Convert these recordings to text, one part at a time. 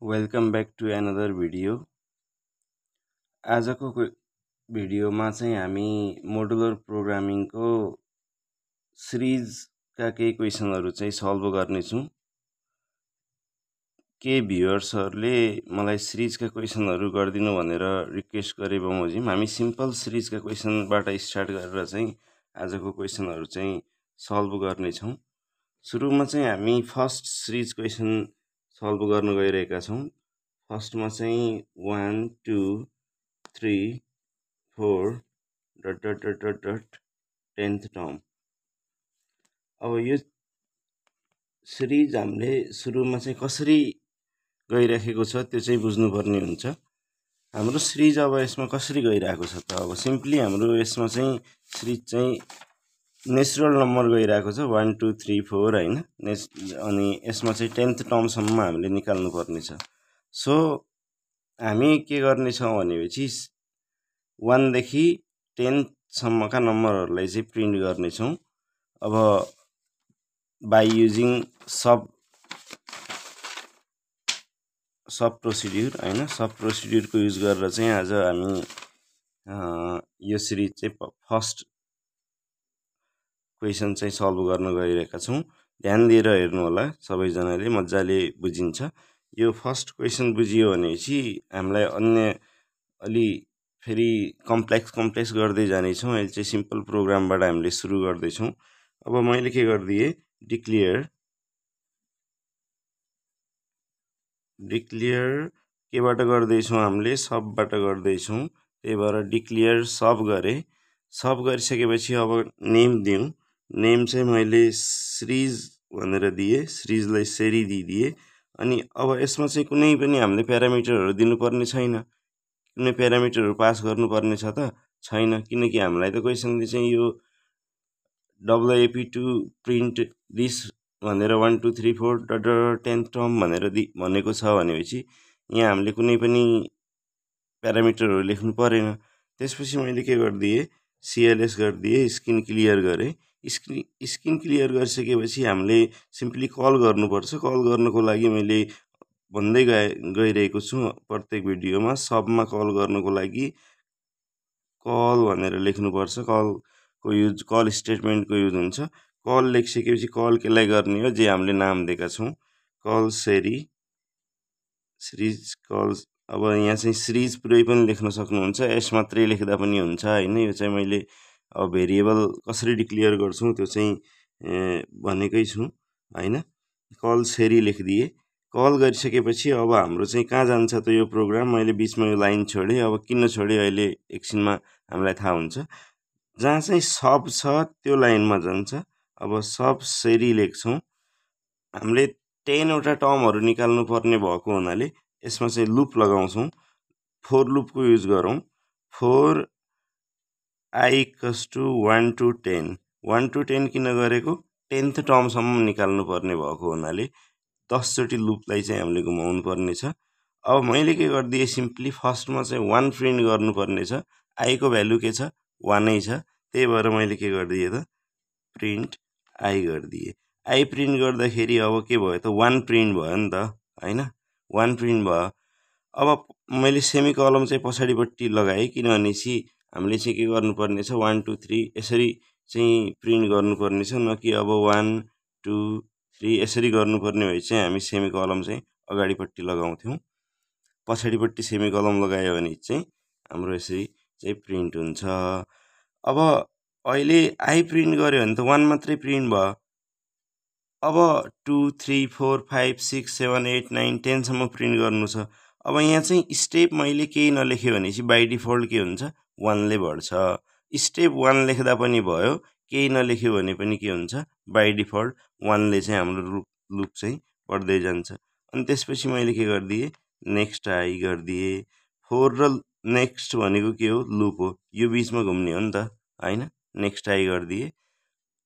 Welcome back to another video. आजको भिडियोमा चाहिँ हामी मोडुलर प्रोग्रामिङको सिरिजका केही क्वेसनहरू चाहिँ सल्भ गर्नेछौँ। के भ्युअर्सहरूले मलाई सिरिजका क्वेसनहरू गरिदिनु भनेर रिक्वेस्ट गरे बमोजिम हामी सिम्पल सिरिजका क्वेसनबाट स्टार्ट गरेर चाहिँ आजको क्वेसनहरू चाहिँ सल्भ गर्नेछौँ। सुरुमा चाहिँ हामी फर्स्ट सिरिज क्वेसन सल्भ गर्न गइरहेका छौँ। फर्स्टमा चाहिँ 1 2 3 4 dot dot dot dot dot 10th term. अब यो सिरिज हामीले सुरुमा चाहिँ कसरी गइराखेको छ त्यो चाहिँ बुझ्नुपर्ने हुन्छ। हाम्रो सिरिज अब यसमा कसरी गइरहेको छ त अब सिम्पली हाम्रो यसमा चाहिँ सिरिज चाहिँ नेचुरल नम्बर गइरहेको छ 1 2 3 4 हैन। अनि यसमा चाहिँ 10th टर्मसम्म हामीले निकाल्नु पर्ने छ। सो हामी के गर्ने छौं भनेपछि 1 देखि 10 सम्मका नम्बरहरूलाई चाहिँ प्रिन्ट गर्ने छौं। अब बाइ युजिङ सब प्रोसिड्युर हैन, सब प्रोसिड्युरको युज गरेर चाहिँ आज हामी यो सिरिज चाहिँ फर्स्ट क्वेसन चाहिँ सल्भ गर्न गइरहेका छौं। ध्यान दिएर हेर्नु होला, सबैजनाले मजाले बुझिन्छ। यो फर्स्ट क्वेसन बुझियो भनेपछि हामीलाई अन्य अलि फेरि कम्प्लेक्स गर्दै जानेछौँ। अहिले चाहिँ सिम्पल प्रोग्रामबाट हामीले सुरु गर्दैछौँ। अब मैले के गरिदिएँ, डिक्लियर केबाट गर्दैछौँ, हामीले सबबाट गर्दैछौँ। त्यही भएर डिक्लियर सब गरे। सब गरिसकेपछि अब नेम दिउँ। नेम चाहिँ मैले सिरिज भनेर दिएँ, सिरिजलाई सेरी दिदिए। अनि अब यसमा चाहिँ कुनै पनि हामीले प्यारामिटरहरू दिनुपर्ने छैन। कुनै प्यारामिटरहरू पास गर्नुपर्ने छ त छैन, किनकि हामीलाई त क्वेसनले चाहिँ यो WAP2 प्रिन्ट दिस भनेर 1 2 3 4 डट 10th टर्म भनेर भनेको छ भनेपछि यहाँ हामीले कुनै पनि प्यारामिटरहरू लेख्नु परेन। त्यसपछि मैले के गरिदिएँ, CLS गरिदिएँ, स्क्रिन क्लियर गरेँ। स्क्रिन क्लियर गरिसकेपछि हामीले सिम्पली कल गर्नुपर्छ। कल गर्नको लागि मैले भन्दै गइरहेको छु प्रत्येक भिडियोमा। सबमा कल गर्नको लागि कल भनेर लेख्नुपर्छ। कल स्टेटमेन्टको युज हुन्छ। कल लेखिसकेपछि कल केलाई गर्ने हो, जे हामीले नाम दिएका छौँ, कल सिरिज कल। अब यहाँ चाहिँ सिरिज पुरै पनि लेख्न सक्नुहुन्छ, एस मात्रै लेख्दा पनि हुन्छ हैन। यो चाहिँ मैले अब भेरिएबल कसरी डिक्लियर गर्छौँ त्यो चाहिँ भनेकै छु हैन। कल सेरी लेखिदिए। कल गरिसकेपछि अब हाम्रो चाहिँ कहाँ जान्छ त यो प्रोग्राम। मैले बिचमा यो लाइन छोडेँ। अब किन छोडेँ अहिले एकछिनमा हामीलाई थाहा हुन्छ। जहाँ चाहिँ सब छ त्यो लाइनमा जान्छ। अब सब सेरी लेख्छौँ। हामीले 10 वटा टर्महरू निकाल्नु पर्ने भएको हुनाले यसमा चाहिँ लुप लगाउँछौँ। फोर लुपको युज गरौँ। Four I equals to 1 to 10। 1 to 10 किन गरेको, 10th टर्मसम्म निकाल्नु पर्ने भएको हुनाले 10 चोटि लुपलाई चाहिँ हामीले घुमाउनु पर्ने छ। अब मैले के गरिदिएँ, सिम्पली फर्स्टमा चाहिँ 1 प्रिन्ट गर्नुपर्ने छ। I को भ्यालु के छ, 1 नै छ। त्यही भएर मैले के गरिदिएँ त, प्रिन्ट I गरिदिएँ। I प्रिन्ट गर्दाखेरि अब के भयो त, 1 प्रिन्ट भयो नि त हैन। 1 प्रिन्ट भयो। अब मैले सेमी कलम चाहिँ पछाडिपट्टि लगाएँ, किनभनेपछि हामीले चाहिँ के गर्नुपर्ने छ, 1 2 3 यसरी चाहिँ प्रिन्ट गर्नुपर्ने छ, न कि अब 1 2 3 यसरी गर्नुपर्ने भए चाहिँ हामी सेमी कलम चाहिँ अगाडिपट्टि लगाउँथ्यौँ। पछाडिपट्टि सेमी कलम लगायो भने चाहिँ हाम्रो यसरी चाहिँ प्रिन्ट हुन्छ। अब अहिले I प्रिन्ट गर्यो भने त 1 मात्रै प्रिन्ट भयो। अब 2 3 4 5 6 7 8 9 10 सम्म प्रिन्ट गर्नु छ। अब यहाँ चाहिँ स्टेप मैले केही नलेखेँ भनेपछि बाइ डिफल्ट के हुन्छ, 1 ले बढ्छ। स्टेप 1 लेख्दा पनि भयो, केही नलेख्यो भने पनि के हुन्छ, बाइ डिफल्ट 1 ले चाहिँ हाम्रो लुप चाहिँ बढ्दै जान्छ। अनि त्यसपछि मैले के गरिदिएँ, नेक्स्ट I गरिदिएँ। 4 र नेक्स्ट भनेको के हो, लुप हो, यो बिचमा घुम्ने हो नि त हैन। नेक्स्ट I गरिदिएँ।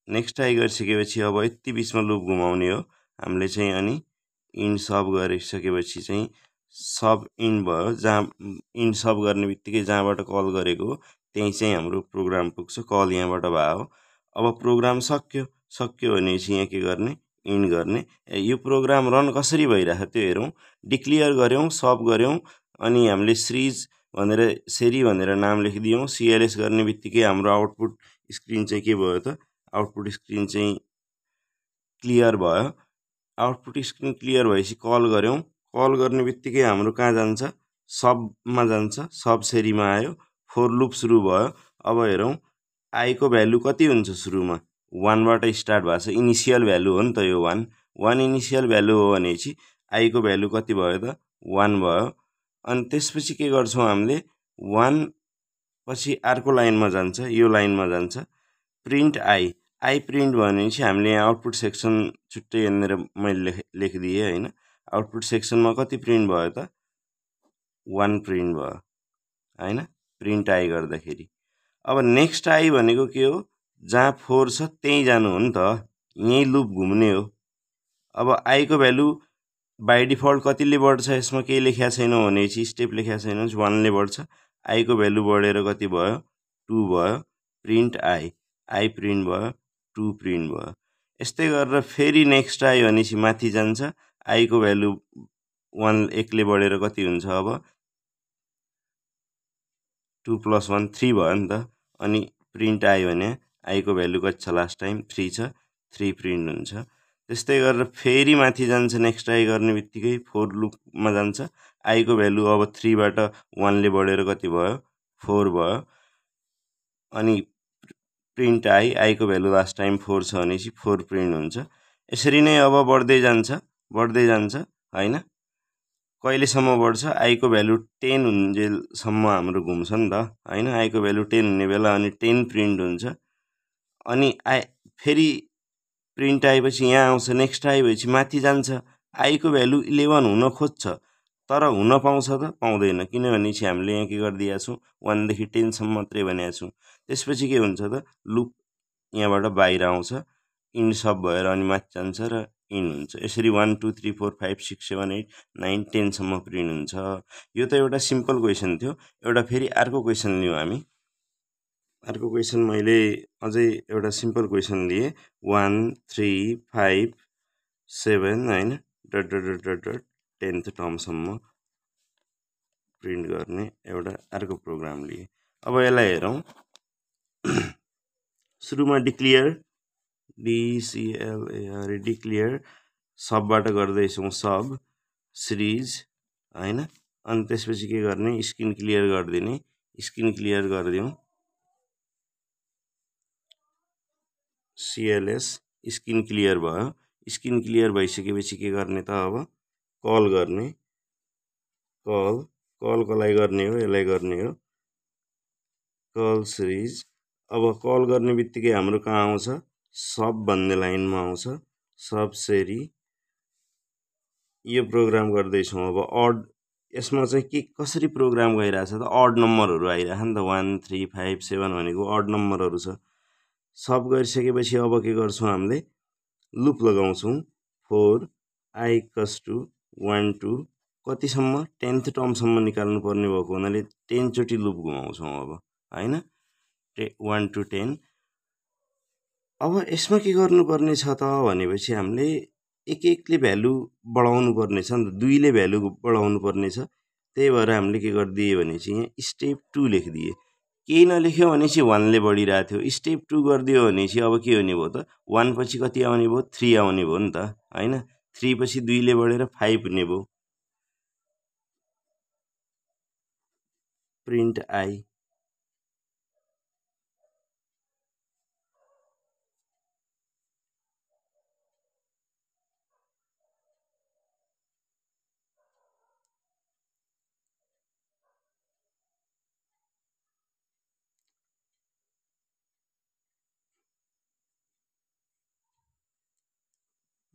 नेक्स्ट I गरिसकेपछि अब यति बिचमा लुप घुमाउने हो हामीले चाहिँ। अनि इन सब गरिसकेपछि चाहिँ सब इन भयो। जहाँ इन सब गर्ने बित्तिकै जहाँबाट कल गरेको हो त्यही चाहिँ हाम्रो प्रोग्राम पुग्छ। कल यहाँबाट भयो। अब प्रोग्राम सक्यो भनेपछि यहाँ के गर्ने, इन्ड गर्ने। यो प्रोग्राम रन कसरी भइरहेछ त्यो हेरौँ। डिक्लियर गऱ्यौँ, सब गऱ्यौँ, अनि हामीले सिरिज भनेर सेरी भनेर नाम लेखिदियौँ। सिएलएस गर्ने बित्तिकै हाम्रो आउटपुट स्क्रिन चाहिँ के भयो त, आउटपुट स्क्रिन चाहिँ क्लियर भयो। आउटपुट स्क्रिन क्लियर भएपछि कल गऱ्यौँ। कल गर्ने बित्तिकै हाम्रो कहाँ जान्छ, सबमा जान्छ, सब सेरीमा आयो, फोर लुप सुरु भयो। अब हेरौँ आईको भ्यालु कति हुन्छ, सुरुमा 1 बाट स्टार्ट भएको छ, इनिसियल भ्यालु हो नि त यो 1 इनिसियल भ्यालु हो भनेपछि आईको भ्यालु कति भयो त, 1 भयो। अनि त्यसपछि के गर्छौँ हामीले, 1 पछि अर्को लाइनमा जान्छ, यो लाइनमा जान्छ, प्रिन्ट आई प्रिन्ट भनेपछि हामीले यहाँ आउटपुट सेक्सन छुट्टै यहाँनिर मैले लेखिदिएँ होइन। आउटपुट सेक्सनमा कति प्रिन्ट भयो त, 1 प्रिन्ट भयो होइन, प्रिन्ट आई गर्दाखेरि। अब नेक्स्ट आई भनेको के हो, जहाँ 4 छ त्यहीँ जानु हो नि त, यहीँ लुप घुम्ने हो। अब आईको भ्यालु बाई डिफल्ट कतिले बढ्छ, यसमा केही लेखा छैन भनेपछि, स्टेप लेखा छैन भने 1 ले बढ्छ। आईको भ्यालु बढेर कति भयो, 2 भयो, प्रिन्ट आई प्रिन्ट भयो, 2 प्रिन्ट भयो। यस्तै गरेर फेरि नेक्स्ट आई भनेपछि माथि जान्छ, आईको भ्यालु 1 ले बढेर कति हुन्छ, अब 2 + 1 3 भयो नि त। अनि प्रिन्ट आई भने आईको भ्यालु कति छ, लास्ट टाइम 3 छ, 3 प्रिन्ट हुन्छ। त्यस्तै गरेर फेरि माथि जान्छ, नेक्स्ट आई गर्ने बित्तिकै 4 लुपमा जान्छ, आईको भ्यालु अब 3 बाट 1 ले बढेर कति भयो, 4 भयो। अनि प्रिन्ट आईको भ्यालु लास्ट टाइम 4 छ भनेपछि 4 प्रिन्ट हुन्छ। यसरी नै अब बढ्दै जान्छ होइन। कहिलेसम्म बढ्छ, आईको भ्यालु 10 हुन्जेलसम्म हाम्रो घुम्छ नि त होइन। आईको भ्यालु 10 हुने बेला अनि 10 प्रिन्ट हुन्छ। अनि फेरि प्रिन्ट आएपछि यहाँ आउँछ, नेक्स्ट आई भएपछि माथि जान्छ, आईको भ्यालु 11 हुन खोज्छ, तर हुन पाउँछ त, पाउँदैन, किनभने हामीले यहाँ के गरिदिएका छौँ, 1 देखि 10 सम्म मात्रै भनेका छौँ। त्यसपछि के हुन्छ त, लुप यहाँबाट बाहिर आउँछ, इन्ड सब भएर अनि माथि जान्छ र इन्ड हुन्छ। यसरी 1 2 3 4 5 6 7 8 9 10 सम्म प्रिन्ट हुन्छ। यो त एउटा सिम्पल क्वेसन थियो। एउटा फेरि अर्को क्वेसन लियौँ हामी। अर्को क्वेसन मैले अझै एउटा सिम्पल क्वेसन लिएँ, 1 3 5 7 होइन, dot dot dot dot dot 10th टर्मसम्म प्रिन्ट गर्ने एउटा अर्को प्रोग्राम लिएँ। अब यसलाई हेरौँ। सुरुमा डिक्लियर, DCLAR डिक्लियर, सबबाट गर्दैछौँ, सब सिरिज होइन। अनि त्यसपछि के गर्ने, स्क्रिन क्लियर गरिदिने, स्क्रिन क्लियर गरिदिउँ, CLS स्क्रिन क्लियर भयो। स्क्रिन क्लियर भइसकेपछि के गर्ने त, अब कल गर्ने, कललाई गर्ने हो, यसलाई गर्ने हो, कल सिरिज। अब कल गर्ने बित्तिकै हाम्रो कहाँ आउँछ, सब भन्ने लाइनमा आउँछ, सब सेरी। यो प्रोग्राम गर्दैछौँ। अब अड, यसमा चाहिँ के कसरी प्रोग्राम गइरहेछ त, अड नम्बरहरू आइरहेछ नि त, 1 3 5 7 भनेको अड नम्बरहरू छ। सब गरिसकेपछि अब के गर्छौँ, हामीले लुप लगाउँछौँ, 4 I = 1 2 कतिसम्म, 10th टर्मसम्म निकाल्नु पर्ने भएको हुनाले 10 चोटि लुप घुमाउँछौँ अब होइन, 1 to 10। अब यसमा के गर्नुपर्ने छ त भनेपछि हामीले एक एकले भ्यालु बढाउनु पर्ने छ नि त, 2 ले भ्यालु बढाउनु पर्ने छ। त्यही भएर हामीले के गरिदिए भनेपछि यहाँ स्टेप 2 लेखिदिए। केही नलेख्यो भनेपछि 1 ले बढिरहेको थियो, स्टेप 2 गरिदियो भनेपछि अब के हुने भयो त, 1 पछि कति आउने भयो, 3 आउने भयो नि त होइन। 3 पछि 2 ले बढेर 5 हुने भयो, प्रिन्ट आई।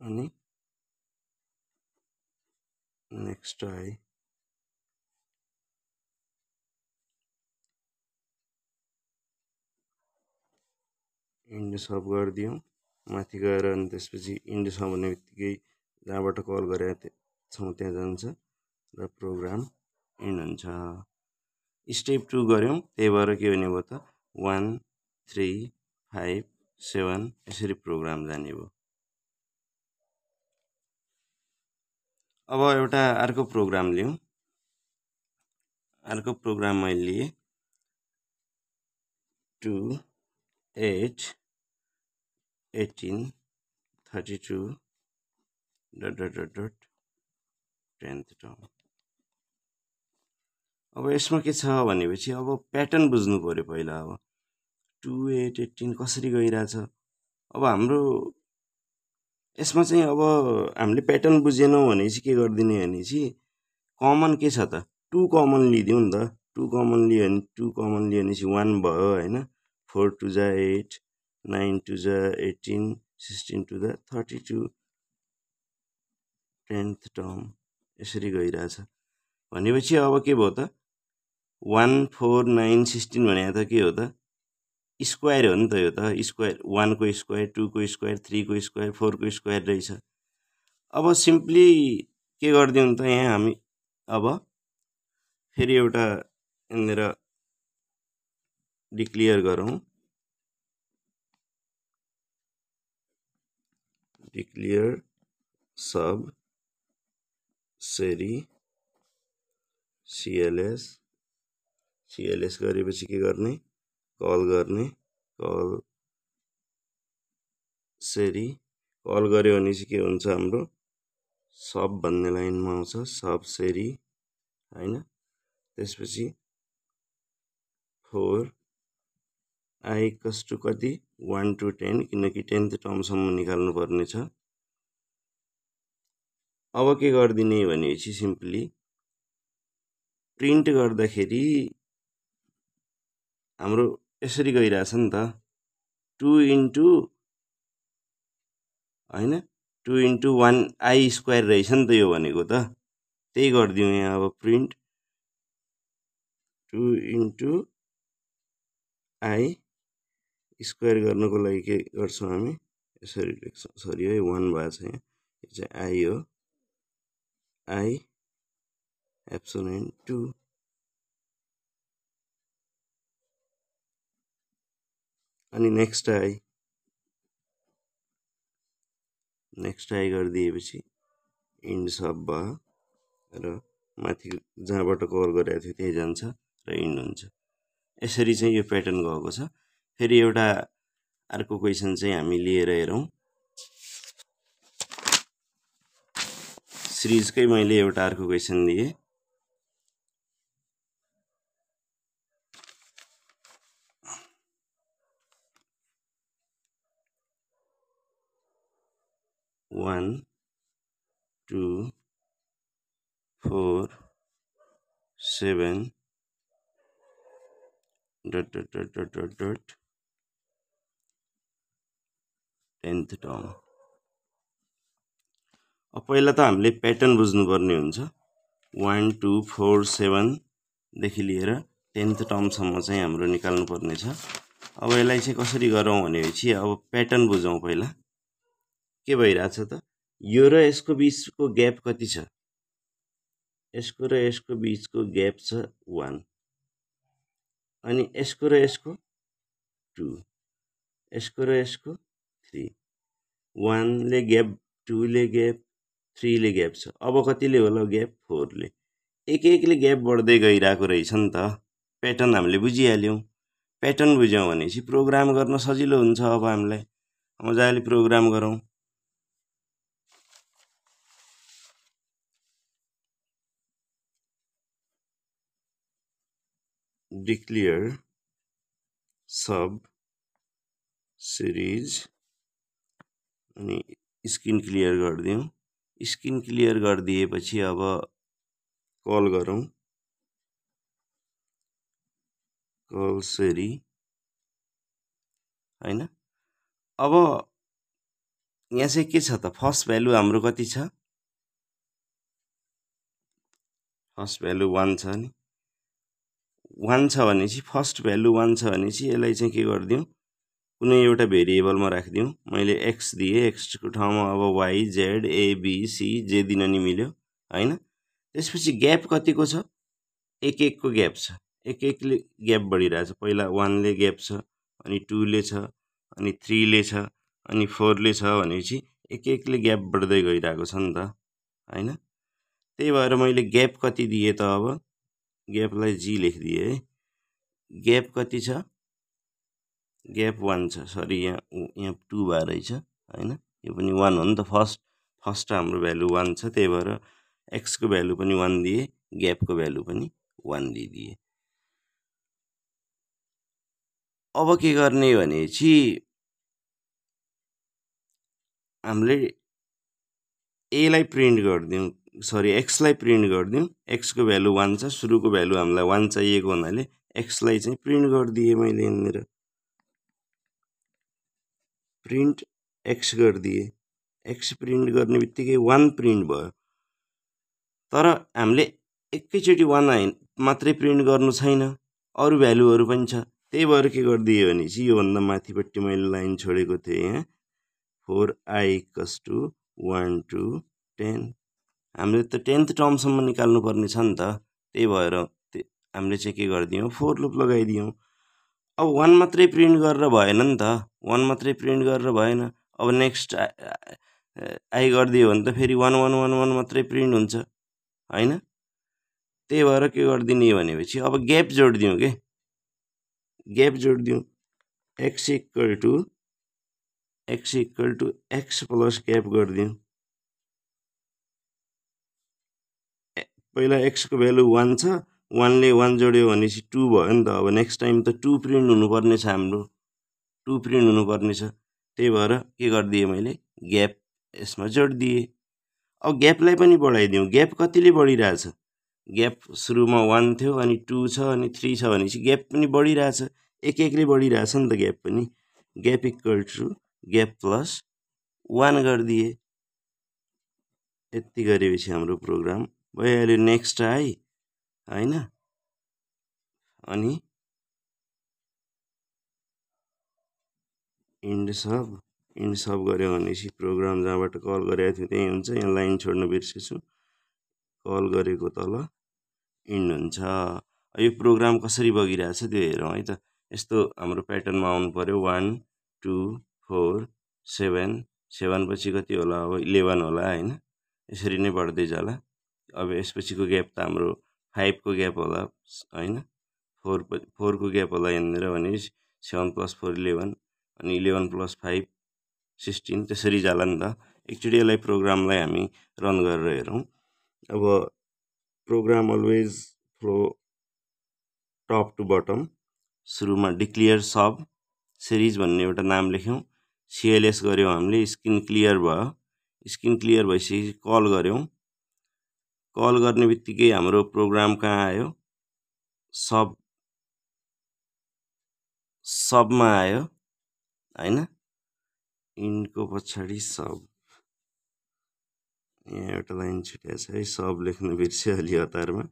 अनि नेक्स्ट आई, इन्ड सब गरिदिउँ, माथि गएर अनि त्यसपछि इन्ड सब भन्ने बित्तिकै जहाँबाट कल गरेका छौँ त्यहाँ जान्छ र प्रोग्राम इन्ड हुन्छ। स्टेप 2 गऱ्यौँ, त्यही भएर के हुने भयो त, 1 3 5 7 यसरी प्रोग्राम जाने भयो। अब एउटा अर्को प्रोग्राम लिउँ। अर्को प्रोग्राम मैले लिएँ 2 8 18 32 ... 10th टर्म। अब यसमा के छ भनेपछि अब प्याटर्न बुझ्नु पर्यो पहिला। अब 2 8 18 कसरी गइरहेछ। अब हाम्रो यसमा चाहिँ अब हामीले प्याटर्न बुझेनौँ भनेपछि के गरिदिने भनेपछि कमन के छ त 2 कमन लिदिउँ नि त। 2 कमन लियो भने 2 कमन लियो भनेपछि 1 भयो हैन। 4 2 जा 8 9 2 जा 18 16 2 जा 32 10th टर्म यसरी गइरहेछ भनेपछि अब के भयो त 1 4 9 16 भने त के हो त स्क्वायर हो नि त। यो त स्क्वायर 1 को स्क्वायर 2 को स्क्वायर 3 को स्क्वायर 4 को स्क्वायर रहेछ। अब सिम्पली के गर्दिउँ त यहाँ हामी अब फेरि एउटा यहाँनिर डिक्लेयर गरौँ। डिक्लेयर सब सेरी CLS गरेपछि के गर्ने कल गर्ने कल सेरी कल गर्यो भने चाहिँ के हुन्छ हाम्रो सब भन्ने लाइनमा आउँछ सब सेरी हैन। त्यसपछि 4 I इक्वल्स टु कति 1 to 10 किनकि 10th टर्मसम्म निकाल्नु पर्ने छ। अब के गर्दिने भनेपछि सिम्पली प्रिन्ट गर्दाखेरि हाम्रो यसरी गइरहेछ नि त 2 into हैन 2 into 1 I स्क्वायर रहेछ नि त यो भनेको त। त्यही गरिदिउँ यहाँ अब प्रिन्ट 2 into I स्क्वायर गर्नको लागि के गर्छौँ हामी यसरी लेख्छौँ। सरी है 1 भएको छ यहाँ यो चाहिँ I हो I एप्सिलोन 2 अनि नेक्स्ट I गरिदिएपछि इन्ड सब भयो र माथि जहाँबाट कल गरेको थियो त्यही जान्छ र इन्ड हुन्छ। यसरी चाहिँ यो प्याटर्न गएको छ। फेरि एउटा अर्को क्वेसन चाहिँ हामी लिएर हेरौँ। सिरिजकै मैले एउटा अर्को क्वेसन लिएँ। One, 2, 4, 7 ... 10th term. अब पहिला त हामीले प्याटर्न बुझ्नुपर्ने हुन्छ। 1 2 4 7 देखि लिएर 10th टर्मसम्म चाहिँ हाम्रो निकाल्नु पर्ने छ। अब यसलाई चाहिँ कसरी गरौँ भनेपछि अब प्याटर्न बुझौँ पहिला। के भइरहेछ त यो र यसको बीचको ग्याप कति छ यसको र यसको बीचको ग्याप छ 1 अनि यसको र यसको 2 यसको र यसको 3 1 ले ग्याप 2 ले ग्याप 3 ले ग्याप छ। अब कतिले होला ग्याप 4 ले एक एकले ग्याप बढ्दै गइरहेको रहेछ नि त। प्याटर्न हामीले बुझिहाल्यौँ। प्याटर्न बुझ्यौँ भनेपछि प्रोग्राम गर्न सजिलो हुन्छ। अब हामीलाई मजाले प्रोग्राम गरौँ। डिक्लेयर सब सिरिज अनि स्क्रिन क्लियर गरिदिउँ। स्क्रिन क्लियर गरिदिएपछि अब कल गरौँ कल सेरी हैन। अब यहाँ चाहिँ के छ त फर्स्ट भ्यालु हाम्रो कति छ फर्स्ट भ्यालु 1 छ नि 1 छ भनेपछि फर्स्ट भ्यालु 1 छ भनेपछि यसलाई चाहिँ के गरिदिउँ कुनै एउटा भेरिएबलमा राखिदिउँ। मैले x दिएँ x को ठाउँमा अब y z a b c जे दिन नि मिल्यो हैन। त्यसपछि ग्याप कतिको छ एक एकको ग्याप छ एक एकले ग्याप बढिरहेछ। पहिला 1 ले ग्याप छ अनि 2 ले छ अनि 3 ले छ अनि 4 ले छ भनेपछि एक एकले ग्याप बढ्दै गइरहेको छ नि त हैन। त्यही भएर मैले ग्याप कति दिएँ त अब ग्यापलाई जी लेखिदिएँ है ग्याप कति छ ग्याप 1 छ सरी यहाँ 2 भएर रहेछ हैन यो पनि 1 हो नि त फर्स्ट हाम्रो भ्यालु 1 छ त्यही भएर x को भ्यालु पनि 1 दिए ग्यापको भ्यालु पनि 1 दिए अब के गर्ने भनेपछि हामीले a लाई प्रिन्ट गर्दियौं सरी x लाई प्रिन्ट गर्दियौं x को भ्यालु 1 छ सुरुको भ्यालु हामीलाई 1 चाहिएको हुनाले x लाई चाहिँ प्रिन्ट गर्दिए मैले यहाँनिर प्रिन्ट x गर्दिए x प्रिन्ट गर्ने बित्तिकै 1 प्रिन्ट भयो तर हामीले एकैचोटी 1 मात्रै प्रिन्ट गर्नु छैन अरु भ्यालुहरु पनि छ त्यही भएर के गर्दिए भनेपछि यो भन्दा माथिपट्टि मैले लाइन छोडेको थिएँ यहाँ 4i equals to 1 to 10 हामीले त 10th टर्मसम्म निकाल्नु पर्ने छ नि त त्यही भएर हामीले चाहिँ के गर्दियौं फोर लुप लगाइदियौं अब 1 मात्रै प्रिन्ट गरेर भएन नि त 1 मात्रै प्रिन्ट गरेर भएन अब नेक्स्ट आई गर्दियो भने त फेरि 1 1 1 1 मात्रै प्रिन्ट हुन्छ हैन त्यही भएर के गर्दिने भनेपछि अब ग्याप जोड्दियौं के ग्याप जोड्दियौं x equal to x plus gap गर्दियौं पहिला x को भ्यालु 1 छ 1 ले 1 जोड्यो भनेपछि 2 भयो नि त अब नेक्स्ट टाइम त 2 प्रिन्ट हुनुपर्ने छ हाम्रो 2 प्रिन्ट हुनुपर्ने छ त्यही भएर के गर्दिए मैले ग्याप यसमा जोड्दिए अब ग्यापलाई पनि बढाइदियौं ग्याप कतिले बढिरहेछ ग्याप सुरुमा 1 थियो अनि 2 छ अनि 3 छ भनेपछि ग्याप पनि बढिरहेछ एक एकले बढिरहेछ नि त ग्याप पनि gap equal to gap plus 1 गर्दिए यति गरेपछि हाम्रो प्रोग्राम भइहाल्यो नेक्स्ट आई हैन अनि इन्ड सब गर्यो भनेपछि प्रोग्राम जहाँबाट कल गरेको थियो त्यही हुन्छ यहाँ लाइन छोड्न बिर्सेछु कल गरेको तल इन्ड हुन्छ यो प्रोग्राम कसरी बगिरहेछ त्यो हेरौँ है त यस्तो हाम्रो प्याटर्नमा आउनु पर्यो 1 2 4 7 7 पछि कति होला अब 11 होला हैन यसरी नै बढ्दै जाला अब यसपछिको ग्याप त हाम्रो 5 को ग्याप होला हैन 4 को ग्याप होला यहाँनिर भने 7 + 4 11 अनि 11 + 5 16 त्यसरी जाला नि त एकचोटी यसलाई प्रोग्रामलाई हामी रन गरेर हेरौँ अब program always flow top to bottom सुरुमा डिक्लेयर सब सिरिज भन्ने एउटा नाम लेख्यौं cls गर्यौं हामीले स्क्रिन क्लियर भयो स्क्रिन क्लियर भइसकेपछि कल गर्यौं कल गर्ने बित्तिकै हाम्रो प्रोग्राम कहाँ आयो सबमा आयो हैन इन्डको पछाडी सब यहाँ एउटा लाइन छुट्या छ है सब लेख्न बिर्स्यो अलि हतारमा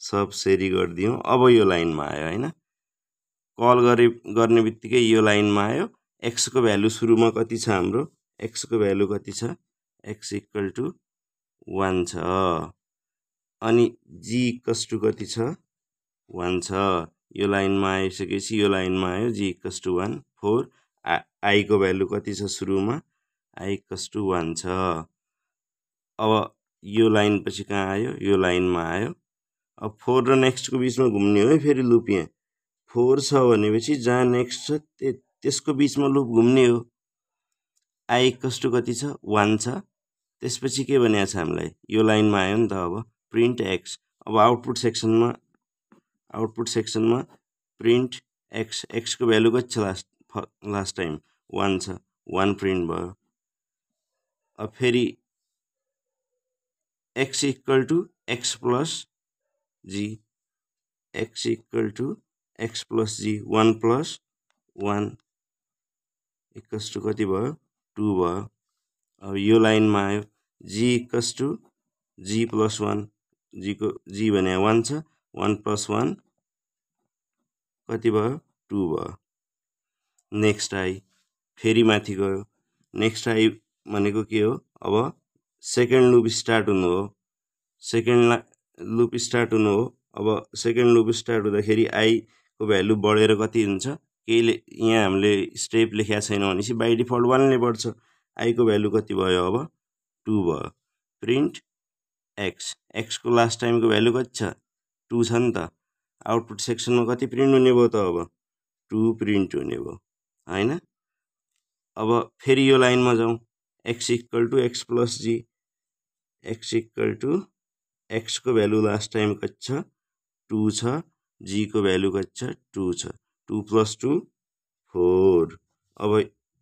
सब सेरी गर्दियौं अब यो लाइनमा आयो हैन कल गर्ने बित्तिकै यो लाइनमा आयो x को भ्यालु सुरुमा कति छ हाम्रो x को भ्यालु कति छ x इक्वल टु 1 छ अनि g कस्टु कति छ 1 छ यो लाइनमा आइसकेपछि यो लाइनमा आयो g इक्वल टु 1 4 i को भ्यालु कति छ सुरुमा i इक्वल टु 1 छ अब यो लाइन पछि कहाँ आयो यो लाइनमा आयो अब 4 र नेक्स्ट को बीचमा घुम्ने हो है फेरि लुप यहाँ 4 छ भनेपछि जहाँ नेक्स्ट छ त्यसको बीचमा लुप घुम्ने हो i इक्वल टु कति छ 1 छ त्यसपछि के भनेको छ हामीलाई यो लाइनमा आयो नि त अब प्रिन्ट x अब आउटपुट सेक्सनमा प्रिन्ट x को भ्यालु कति छ लास्ट टाइम 1 छ 1 प्रिन्ट भयो अब फेरि x equal to x plus g x equal to x plus g 1 plus 1 equals to कति भयो 2 भयो अब यो लाइनमा आयो g equals to g plus 1 g भने 1 छ 1 प्लस 1 कति भयो 2 भयो नेक्स्ट आई फेरि माथि गयो नेक्स्ट आई भनेको के हो अब सेकेन्ड लुप स्टार्ट हुनु हो अब सेकेन्ड लुप स्टार्ट हुँदाखेरि आई को भ्यालु बढेर कति हुन्छ केहीले यहाँ हामीले स्टेप लेखेका छैन भनेपछि बाइ डिफल्ट 1 ले बढ्छ आई को भ्यालु कति भयो अब 2 भयो प्रिन्ट x को लास्ट टाइमको भ्यालु कति छ 2 छ नि त आउटपुट सेक्सनमा कति प्रिन्ट हुने भयो त अब 2 प्रिन्ट हुने भयो हैन अब फेरि यो लाइनमा जाउँ x = x + g x = x को भ्यालु लास्ट टाइम कति छ 2 छ g को भ्यालु कति छ 2 छ 2 + 2 4 अब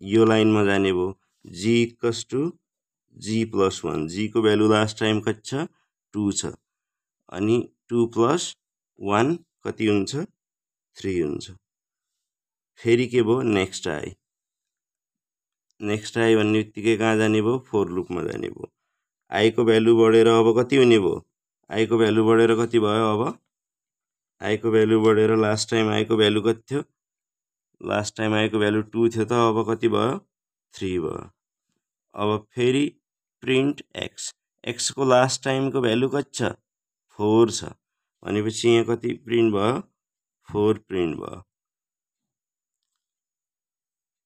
यो लाइनमा जाने भयो g = g + 1 g को भ्यालु लास्ट टाइम कति छ 2 छ अनि 2 + 1 कति हुन्छ 3 हुन्छ फेरि के भयो नेक्स्ट आई भन्ने बित्तिकै कहाँ जाने भयो फोर लुपमा जाने भयो आई को भ्यालु बढेर अब कति हुने भयो आई को भ्यालु बढेर कति भयो अब आई को भ्यालु बढेर लास्ट टाइम आई को भ्यालु कति थियो लास्ट टाइम आई को भ्यालु 2 थियो त अब कति भयो 3 भयो अब फेरि प्रिन्ट x को लास्ट टाइमको भ्यालु कति छ 4 छ भनेपछि यहाँ कति प्रिन्ट भयो 4 प्रिन्ट भयो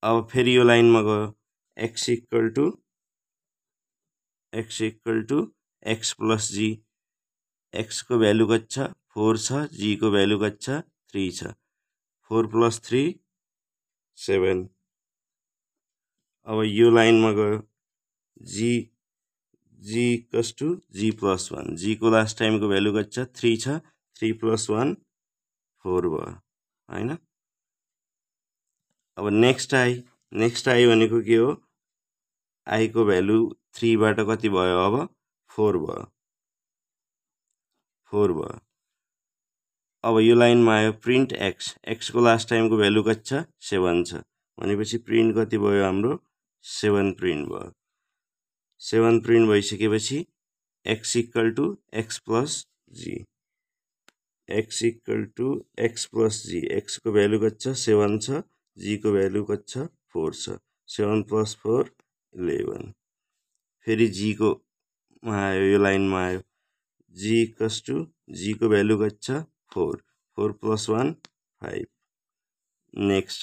अब फेरि यो लाइनमा गयो x = x + g x को भ्यालु कति छ 4 छ g को भ्यालु कति छ 3 छ 4 + 3 7 अब यो लाइनमा गयो g = g + 1 g को लास्ट टाइमको भ्यालु कति छ 3 छ 3 + 1 4 भयो हैन अब नेक्स्ट आई भनेको के हो आई को भ्यालु 3 बाट कति भयो अब 4 भयो अब यो लाइनमा आयो प्रिन्ट x को लास्ट टाइमको भ्यालु कति छ 7 छ भनेपछि प्रिन्ट कति भयो हाम्रो 7 प्रिन्ट भयो 7 प्रिन्ट भइसकेपछि x = x + g x = x + g x को भ्यालु कति छ 7 छ g को भ्यालु कति छ 4 छ 7 + 4 11 फेरि g को आयो यो लाइनमा आयो g = g को भ्यालु कति छ 4 4 + 1 5 नेक्स्ट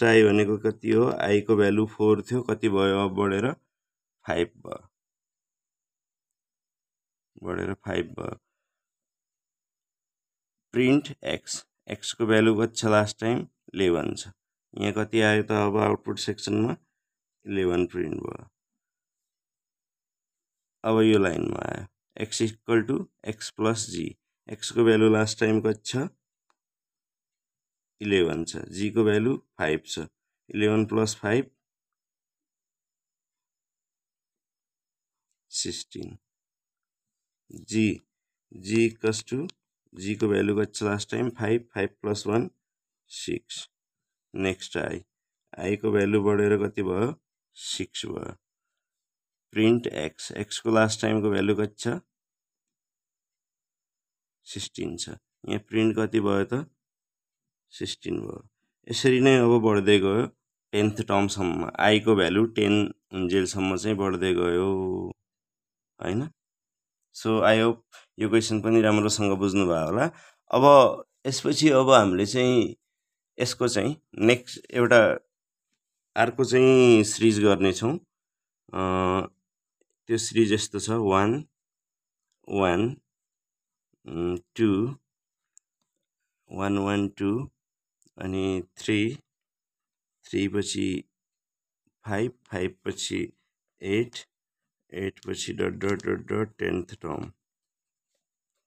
आई भनेको कति हो आई को भ्यालु 4 थियो कति भयो अब बढेर 5 भयो प्रिन्ट x को भ्यालु कति छ लास्ट टाइम 11 छ यहाँ कति आयो त अब आउटपुट सेक्सनमा 11 प्रिन्ट भयो अब यो लाइनमा आयो x = x + g x को भ्यालु लास्ट टाइम कति छ 11 छ g को भ्यालु 5 छ 11 + 5 16 g = g को भ्यालु कति छ लास्ट टाइम 5 5 + 1 6 नेक्स्ट आई को भ्यालु बढेर कति भयो 6 भयो प्रिन्ट x को लास्ट टाइमको भ्यालु कति छ 16 छ यहाँ प्रिन्ट कति भयो त 16 भयो यसरी नै अब बढ्दै गयो 10th टर्मसम्म आई को भ्यालु 10 उन्जेलसम्म चाहिँ बढ्दै गयो हैन सो आई होप यो क्वेसन पनि राम्रोसँग बुझ्नु भयो होला अब यसपछि अब हामीले चाहिँ यसको चाहिँ नेक्स्ट एउटा अर्को चाहिँ सिरिज गर्ने छौं त्यो सिरिज यस्तो छ 1 1 2 1 1 2 अनि 3 3 पछि 5 5 पछि 8 8 पछि ... 10th टर्म